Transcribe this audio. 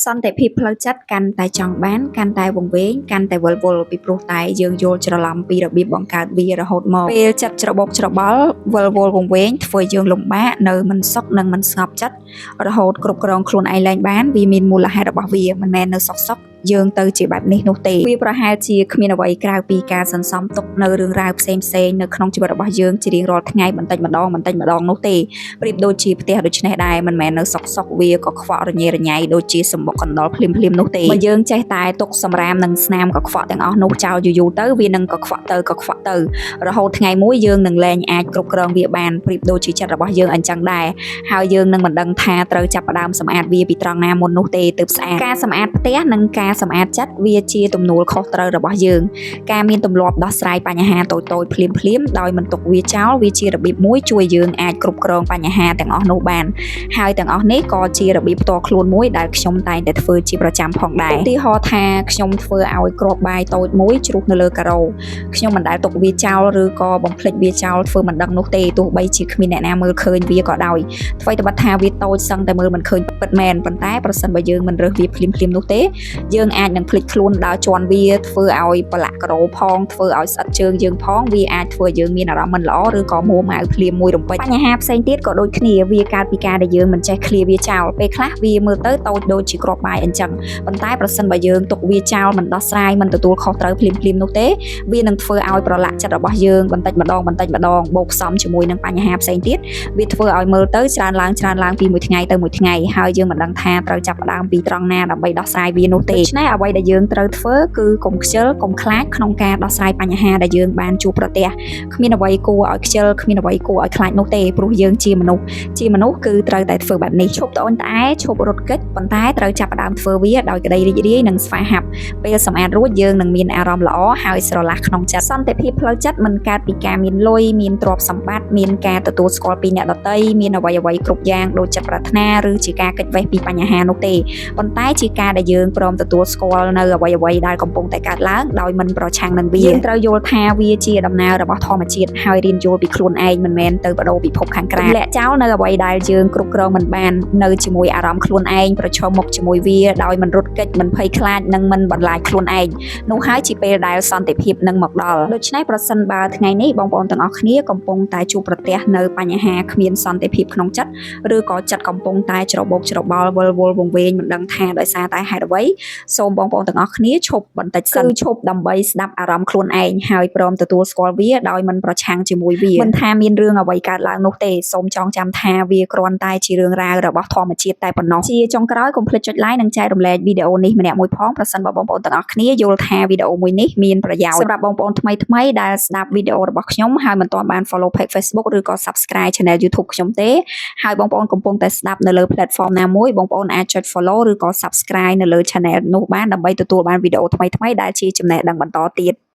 សន្តិភាពផ្លូវចិត្តកាន់តែចង់បានកាន់តែវង្វេងកាន់តែវិលវល់ពីព្រោះតែយើងយល់ច្រឡំពីរបៀបបង្កើតវារហូតមកពេលចិត្តច្របូកច្របល់វិលវល់វង្វេងធ្វើយើងលំបាកនៅមិនសុខនិងមិនស្ងប់ចិត្តរហូតគ្រប់គ្រងខ្លួនឯងលែងបានវាមានមូលហេតុរបស់វាមិនមែននៅសុខសុខយើងទៅជាបែបនេះនោះទេវាប្រហែលជាគ្មានអ្វីក្រៅពីការសន្សំទុកនៅរឿងរ៉ាវផ្សេងៗនៅក្នុងជីវិតរបស់យើងជារៀងរាល់ថ្ងៃបន្តិចម្ដងបន្តិចម្ដងនោះទេ ប្រៀបដូចជាផ្ទះដូចនេះដែរមិនមែននៅសុកសុកវាក៏ខ្វក់រញ៉េរញ៉ៃដូចជាសម្បុកកណ្ដុរភ្លាមភ្លាមៗនោះទេបើយើងចេះតែទុកសម្រាមនិងស្នាមកខ្វក់ទាំងអស់នោះចោលយូរយូរទៅវានឹងកខ្វក់ទៅកខ្វក់ទៅរហូតថ្ងៃមួយយើងនឹងលែងអាចគ្រប់គ្រងវាបានប្រៀបដូចជាចិត្តរបស់យើងអញ្ចឹងដែរហើយយើងនឹងមិនដឹងថាត្រូវចាប់ផ្ដើមសម្អាតវាពីត្រង់ណាមុននោះទេទើបស្អាតការសម្អាតផ្ទះនិងការសម្អាតចិត្តវាជាទំនួលខុសត្រូវរបស់យើង ការមានទម្លាប់ដោះស្រាយបញ្ហាតូចៗភ្លាមៗដោយមិនទុកវាចោលវាជារបៀបមួយជួយយើងអាចគ្រប់គ្រងបញ្ហាទាំងអស់នោះបានហើយទាំងអស់នេះក៏ជារបៀបផ្ទាល់ខ្លួនមួយដែលខ្ញុំតែងតែធ្វើជាប្រចាំផងដែរឧទាហរណ៍ថាខ្ញុំធ្វើឲ្យគ្រាប់បាយតូចមួយជ្រុះនៅលើការ៉ូខ្ញុំមិនដែលទុកវាចោលឬក៏បំភ្លេចវាចោលធ្វើមិនដឹងនោះទេទោះបីជាគ្មានអ្នកណាមើលឃើញវាក៏ដោយអ្វីត្បិតថាវាតូចសឹងតែមើលមិនឃើញពិតមែនប៉ុន្តែប្រសិនបើយើងមិនរើសវាភ្លាមៗនោះទេ យើងអាចនឹងភ្លេចខ្លួនដើរជាន់វាធ្វើឲ្យប្រឡាក់ការ៉ូផងធ្វើឲ្យស្អិតជើងយើងផងវាអាចធ្វើឲ្យយើងមានអារម្មណ៍មិនល្អឬក៏មួម៉ៅភ្លាមមួយរំពេចបញ្ហាផ្សេងទៀតក៏ដូចគ្នាវាកើតពីការដែលយើងមិនចេះ clear វាចោលពេលខ្លះវាមើលទៅតូចដូចជាគ្រាប់បាយអញ្ចឹងប៉ុន្តែប្រសិនបើយើងទុកវាចោលមិនដោះស្រាយមិនទទួលខុសត្រូវភ្លាមៗនោះទេវានឹងធ្វើឲ្យប្រឡាក់ចិត្តរបស់យើងបន្តិចម្ដងបន្តិចម្ដងបូកផ្សំជាមួយនឹងបញ្ហាផ្សេងទៀតវាធ្វើឲ្យមើលទៅច្រើនឡើងច្រើនឡើងពីមួយថ្ងៃទៅមួយថ្ងៃហើយយើងមិនដឹងថាត្រូវចាប់ផ្ដើមពីត្រង់ណាដើម្បីដោះស្រាយវានោះទេដូច្នេះអ្វីដែលយើងត្រូវធ្វើគឺកុំខ្ជិលកុំខ្លាចក្នុងការដោះស្រាយបញ្ហាដែលយើងបានជួបប្រទះគ្មានអ្វីគួរឲ្យខ្ជិលគ្មានអ្វីគួរឲ្យខ្លាចនោះទេព្រោះយើងជាមនុស្សជាមនុស្សគឺត្រូវតែធ្វើបែបនេះឈប់ត្អូញត្អែឈប់រត់គេចប៉ុន្តែត្រូវចាប់ផ្ដើមធ្វើវាដោយក្តីរីករាយនិងស្វាហាប់ពេលសម្អាតរួចយើងនឹងមានអារម្មណ៍ល្អហើយស្រឡះក្នុងចិត្តសន្តិភាពផ្លូវចិត្តមិនកើតពីការមានលុយមានទ្រព្យសម្បត្តិមានការទទួលស្គាល់ពីអ្នកដទៃមានអ្វីអ្វីគ្រប់យ៉ាងដូចចិត្តប្រាថ្នាឬជាការគេចវេះពីបញ្ហានោះទេប៉ុន្តែជាការដែលយើងព្រមទទួលស្គាល់នៅអ្វីអ្វីដែលកំពុងតែកើតឡើងដោយមិនប្រឆាំងនឹងវាយើងត្រូវយល់ថាវាជាដំណើររបស់ធម្មជាតិហើយរៀនយល់ពីខ្លួនឯងមិនមែនទៅបដូរពិភពខាងក្រៅទម្លាក់ចោលនៅអ្វីដែលយើងគ្រប់គ្រងមិនបាននៅជាមួយអារម្មណ៍ខ្លួនឯងប្រឈមមុខជាមួយវាដោយមិនរត់គេចមិនភ័យខ្លាចនិងមិនបន្លាចខ្លួនឯងនោះហើយជាពេលដែលសន្តិភាពនឹងមកដល់ដូច្នេះប្រសិនបើថ្ងៃនេះបងប្អូនទាំងអស់គ្នាកំពុងតែជួបប្រទះនៅបញ្ហាគ្មានសន្តិភាពក្នុងចិត្តឬក៏ចិត្តកំពុងតែច្របូកច្របល់វិលវល់វង្វេងមិនដឹងថាដោយសារតែហេតុអ្វីសូមបងប្អូនទាំងអស់គ្នាឈប់បន្តិចសិនគឺឈប់ដើម្បីស្ដាប់អារម្មណ៍ខ្លួនឯងហើយព្រមទទួលស្គាល់វាដោយមិនប្រឆាំងជាមួយវាមិនថាមានរឿងអ្វីកើតឡើងនោះទេសូមចងចាំថាវាគ្រាន់តែជារឿងរ៉ាវរបស់ធម្មជាតិតែប៉ុណ្ណោះជាចុងក្រោយកុំភ្លេចចុច like និងចែករំលែកវីដេអូនេះម្នាក់មួយផងប្រសិនបើបងប្អូនទាំងអស់គ្នាយល់ថាវីដេអូមួយនេះមានប្រយោជន៍សម្រាប់បងប្អូនថ្មីៗដែលស្ដាប់វីដេអូរបស់ខ្ញុំហើយមិនទាន់បាន follow page Facebook ឬក៏ subscribe channel YouTube ខ្ញុំទេហើយបងប្អូនកំពុងតែស្ដាប់នៅលើ platform ណាមួយបងប្អូនអាចចុច follow ឬក៏ subscribe នៅលើ channel នោះបានដើម្បីទទួលបានវីដេអូថ្មីៗដែលជាចំណេះដឹងបន្តទៀត។